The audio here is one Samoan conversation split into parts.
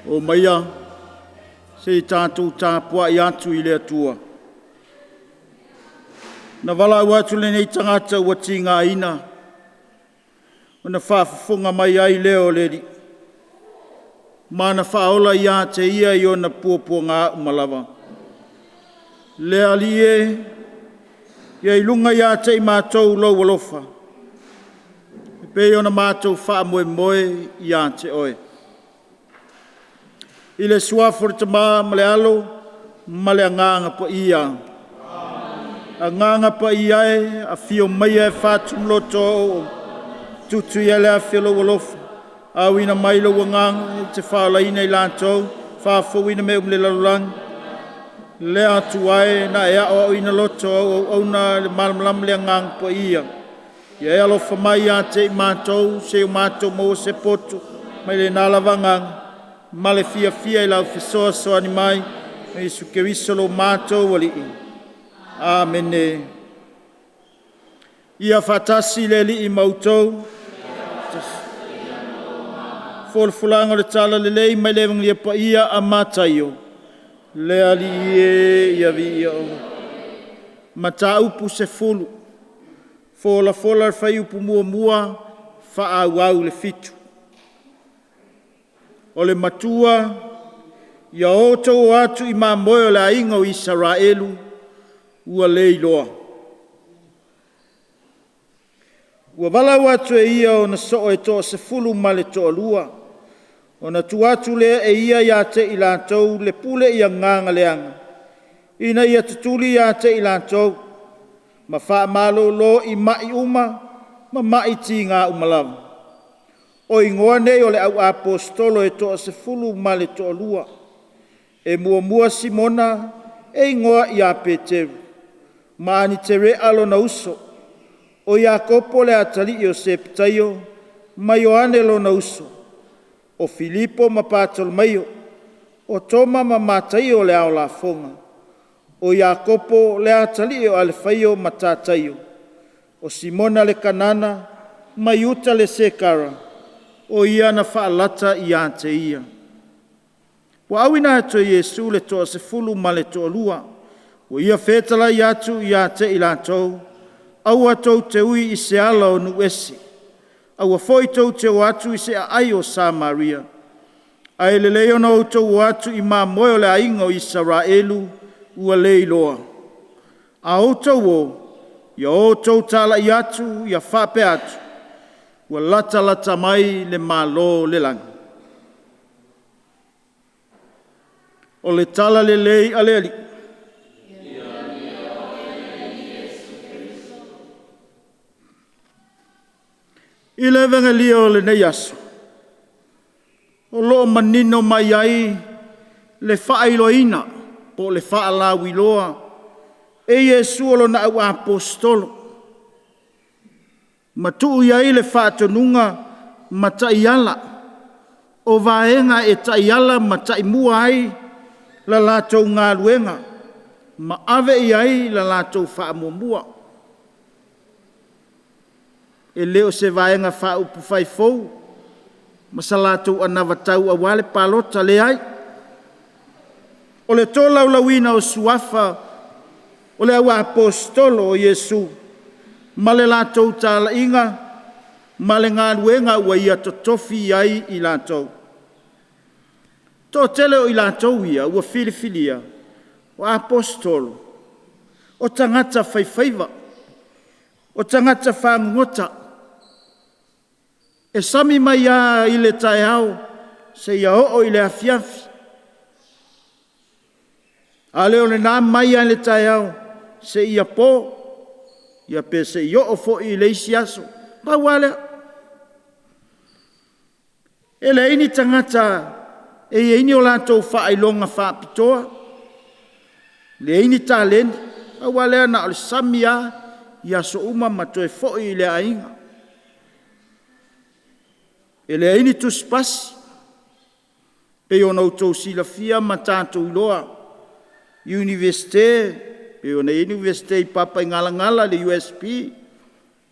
Omaia se i tatou tapuai atu i le Atua. Na valaau atu lenei tagata ua tigaina, ona faafofoga mai ai lea o le Alii, ma na faaola ia te ia i ona puapuaga uma lava. Le Alii e, ia i luga ia te i matou lou alofa, e pei ona matou faamoemoe ia te Oe. I le Suafa o le Tama ma le Alo ma le Agaga Paia. Agaga Paia e, afio maia e faatupuloto o auauna, tutu i ai le afi o lou alofa, auina mai lou Agaga e te faaolaina i latou, faafouina mea uma i le lalolagi. Le Atua e, na e aoaoina loto o au auauna i le malamalama i le Agaga Paia, ia e alofa mai ia te i matou seia matou maua se potu mai lena lava Agaga ma le fiafia i lau fesoasoani mai, Iesu Keriso lo matou Alii. Amene. Ia faatasi le Alii ma outou. Folafolaga o le Talalelei mai le Evagelia Paia a Mataio. Le Alii e, ia viia Oe. Mataupu 10, folafola le fuaiupu 1 faaauau le 7. O le matua ia outou o atu i mamoe o le aiga o Isaraelu ua leiloa. Ua valaau atu e ia ona soo e toasefulu ma le toalua, ona tuu atu lea e ia ia te i latou le pule i agaga leaga, ina ia tutuli ia te i latou ma faamalolo i mai uma ma mai tiga uma lava. O igoa nei o le au Aposetolo e toasefulu ma le toalua: E muamua Simona e igoa ia Peteru, ma Aniterea lona uso, o Iakopo le atalii o Sepetaio ma Ioane lona uso, o Filipo ma Patolomeio, o Toma ma Mataio le ao lafoga, o Iakopo le atalii o Alefeio ma Tataio, o Simona le Kanana ma Iuta le Sekara o ia na faalata ia te Ia. Ua auina atu e Iesu le toasefulu ma le toalua, ua Ia fetalai atu ia te i latou, “Aua tou te ui i se ala o nuu ese, aua foi tou te o atu i se aai o Samaria, ae lelei ona outou o atu i mamoe o le aiga o Isaraelu ua leiloa. A outou o, ia outou talai atu ia faapea atu, ‘Ua latalata mai le Malo o le lagi.’” O le Talalelei a le Alii. I le Evegelia o lenei aso, o lo o manino mai ai le faailoaina po o le faalauiloa e Iesu o Lona au Aposetolo, ma tuu i ai le faatonuga ma taiala, o vaega e taiala ma taimua ai le latou galuega ma ave i ai le latou faamuamua. E le o se Vaega Faaupufai fou ma se latou anavatau aua le palota, leai. O le tolaulauina o suafa o le au Aposetolo o Iesu ma le latou talaiga ma le galuega ua Ia totofi ai i latou. E toatele o i latou ia ua filifilia o Aposetolo, o tagata faifaiva, o tagata fagogota, e sami mai lava i le taeao seia oo i le afiafi, a le o lena mai lava i le taeao seia po, ia pe seia oo foi i le isi aso. Na pau lava lea, e leai ni tagata e i ai ni o latou faailoga faapitoa, leai ni taleni, pau lava lea na o le sami lava i aso uma ma toe foi i le aiga. E leai ni tusipasi pei ona outou silafia ma tatou iloa i Iunivesite pei ona i ai le Iunivesite i Papaigalagala le USP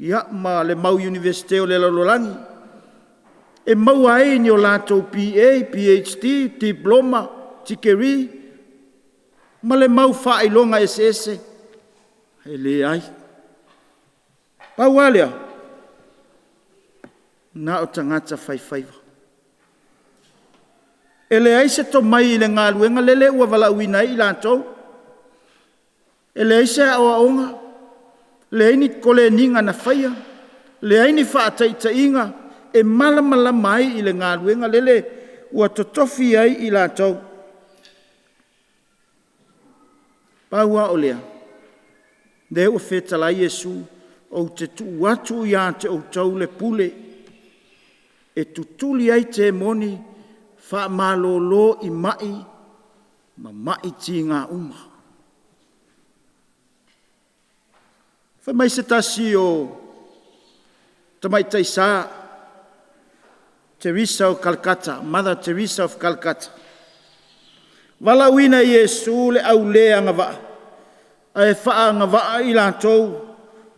ia ma le mau Iunivesite o le lalolagi. e maua ai ni o latou BA, PhD, Diploma, Tikeri ma le mau faailoga eseese? E leai. Pau lava lea, na o tagata faifaiva. E leai se tomai i le galuega lele ua valaauina ai i latou, e leai se aoaoga, leai ni koleniga na faia, leai ni faataitaiga e malamalama ai i le galuega lele ua totofi ai i latou. Pau lava o lea, o lea ua fetalai Iesu, “Ou te tuu atu ia te outou le pule e tutuli ai temoni, faamalolo i mai ma mai tiga uma.” Fai mai se tasi o tamaitai sa Teresa o Kalikata, Mother Teresa of Calcutta, “Valaauina e Iesu le au le agavaa ae faaagavaa i latou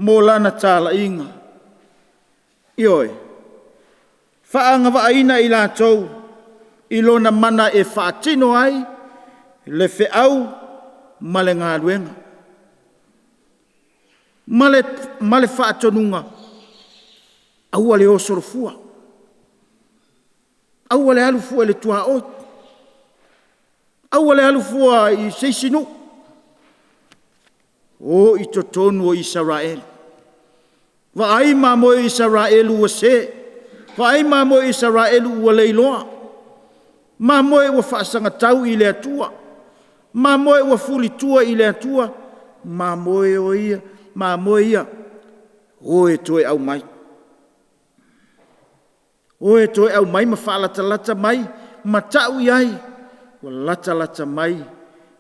mo Lana talaiga. Ioe, faaagavaaina i latou i Lona mana e faatino ai le feau ma le galuega, ma le faatonuga, aua le o solofua, aua le alu fua i le tuaoi, aua le alu fua i se isi nuu, o i totonu o Isaraelu. Vaai mamoe o Isaraelu ua se, vaai mamoe o Isaraelu ua leiloa, mamoe ua faasagatau i le Atua, mamoe ua fulitua i le Atua, mamoe ia o e toe aumai. O e toe aumai ma faalatalata mai ma tau i ai, ua latalata mai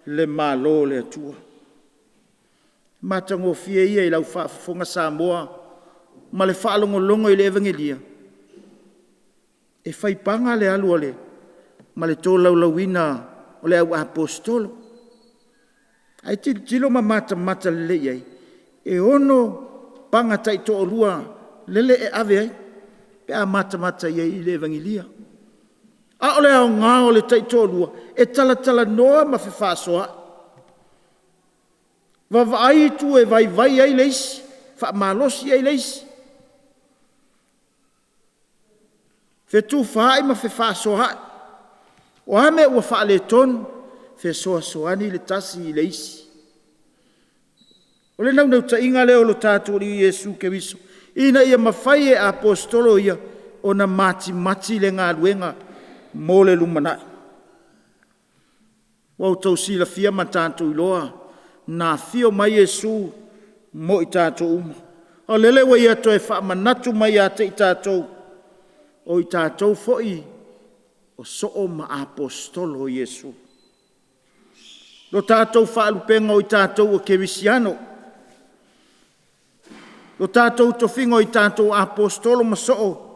le Malo o le Atua.” O le matagofie ia i lau faafofoga Samoa ma le faalogologo i le Evagelia, e faipaga le alu ma le tolaulauina o le au Aposetolo. Ae tilotilo ma matamata lelei i ai, e ono paga taitoalua lele e ave ai pe a matamata i ai i le Evagelia. A o le aoga o le taitoalua, e talatalanoa ma fefaasoaai, vaavaai itu e vaivai ai le isi, faamalosi ai le isi, fetufaai ma fefaasoaai. O a mea ua faaletonu, fesoasoani le tasi i le isi. O le naunautaiga lea o le tatou Alii Iesu Keriso ina ia mafai e Aposetolo ia ona matimati le galuega mo le lumanai. Ua outou silafia ma tatou iloa na afio mai Iesu mo i tatou uma. O lele ua Ia toe faamanatu mai ia te i tatou, o i tatou foi o Soo ma Aposetolo o Iesu. Lo tatou faalupega o i tatou o Kerisiano, o tatou tofiga o i tatou o Aposetolo ma Soo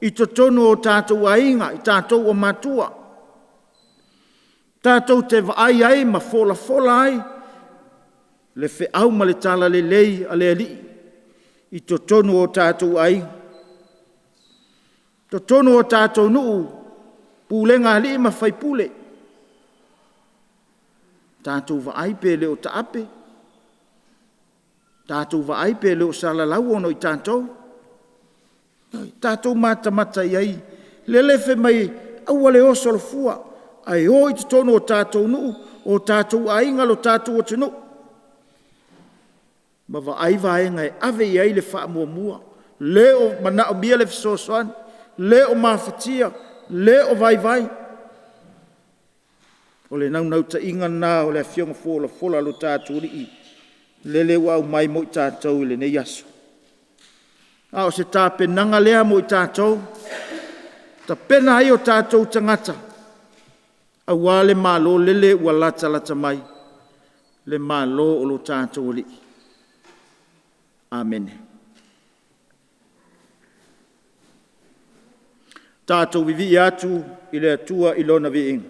i totonu o tatou aiga, i tatou o matua, tatou te vaai ai ma folafola ai le feau ma le talalelei a le Alii i totonu o tatou aiga, totonu o tatou nuu, pulega a alii ma faipule. Tatou vaai pe le o taape, tatou vaai pe le o salalau ona o i tatou. Tatou matamata i ai lele e fai mai aua le o solofua ae o i totonu o tatou nuu, o tatou aiga, lo tatou atunuu ma vaai vaega e ave i ai le faamuamua. Le o manaomia le fesoasoani, le o mafatia, le o vaivai. O le naunautaiga lena o le Afioga folafola a lo tatou Alii lele ua aumai mo i tatou i lenei aso. A o se tapenaga lea mo i tatou, tapena ai o tatou tagata aua le Malo lele ua latalata mai, le Malo o lo tatou Alii. Amene. Tatou vivii atu i le Atua i Lona viiga.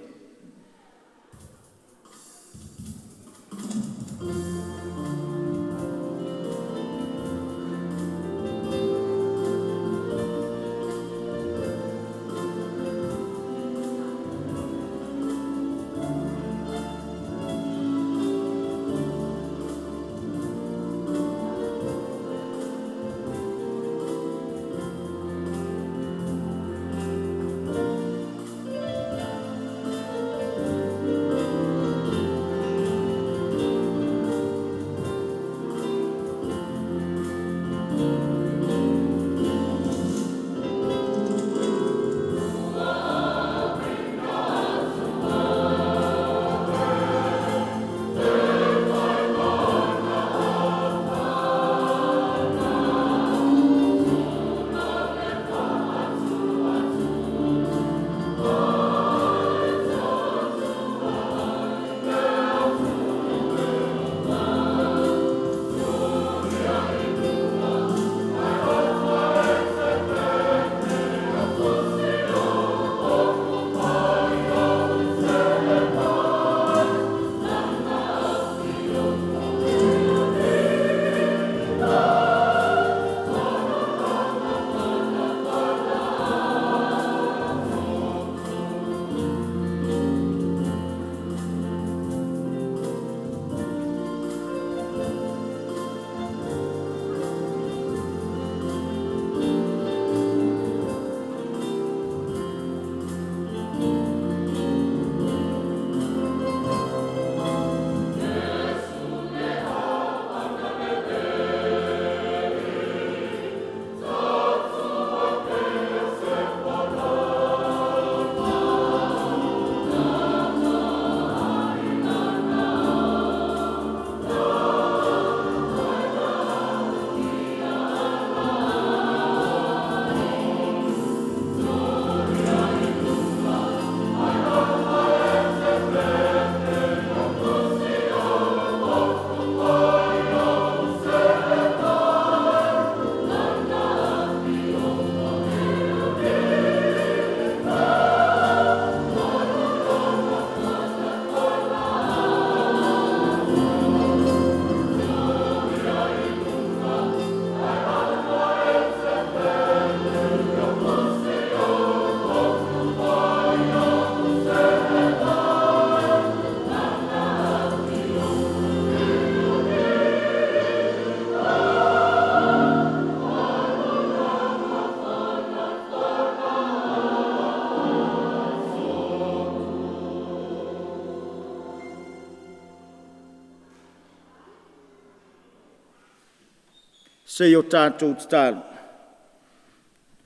Se i o tatou tatalo.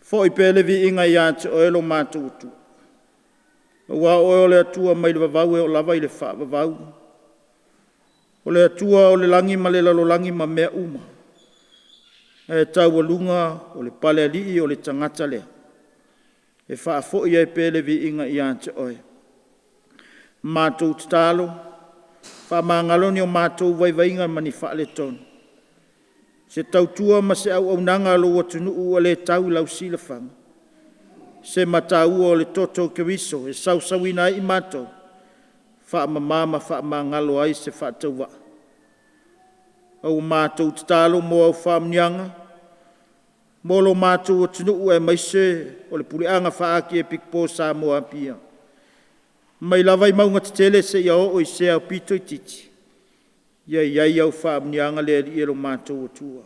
Foi pea le viiga ia te Oe lo matou Atua, aua o Oe o le Atua mai le vavau e oo lava i le faavavau, o le Atua o le lagi ma le lalolagi ma mea uma, ae taualuga o le palealii o le tagata lea, e faafoi ai pea le viiga ia te Oe. Matou tatalo, faamagalo ni o matou vaivaiga ma ni faaletonu, se tautua ma se auaunaga a lou atunuu ua le tau i lau silafaga, se mataua o le toto o Keriso e sausauina ai i matou, faamama ma faamagalo ai se faatauvaa. A ua matou tatalo mo au faamanuiaga mo lo matou atunuu aemaise o le Puleaga Faa-Akiepikopo o Samoa i Apia, mai lava i mauga tetele seia oo i se aupito itiiti, ia i ai au faamanuiaga le Alii e lo matou Atua.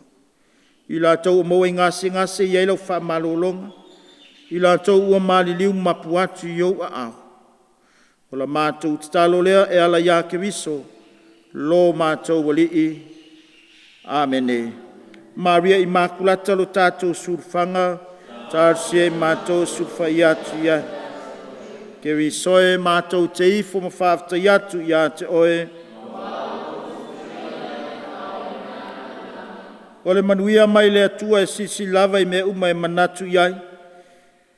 I latou ua maua i gasegase, ia i ai lau faamalologa, i latou ua maliliu, mapu atu i ou aao. O la matou tatalo lea e ala ia Keriso lo matou Alii. Amene. Maria Imakulata lo tatou Sulufaiga, talosia i matou e sulufai atu i ai. Keriso e matou te ifo ma faafetai atu ia te Oe, o le manuia mai le Atua e silisili lava i mea uma e manatu i ai,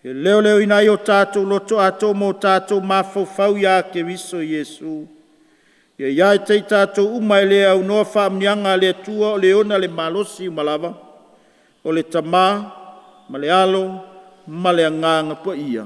e leoleoina ai o tatou loto atoa ma o tatou mafaufau ia Keriso Iesu. Ia ia te i tatou uma e le aunoa faamanuiaga a le Atua o le ona le malosi uma lava, o le Tama ma le Alo ma le Agaga Paia.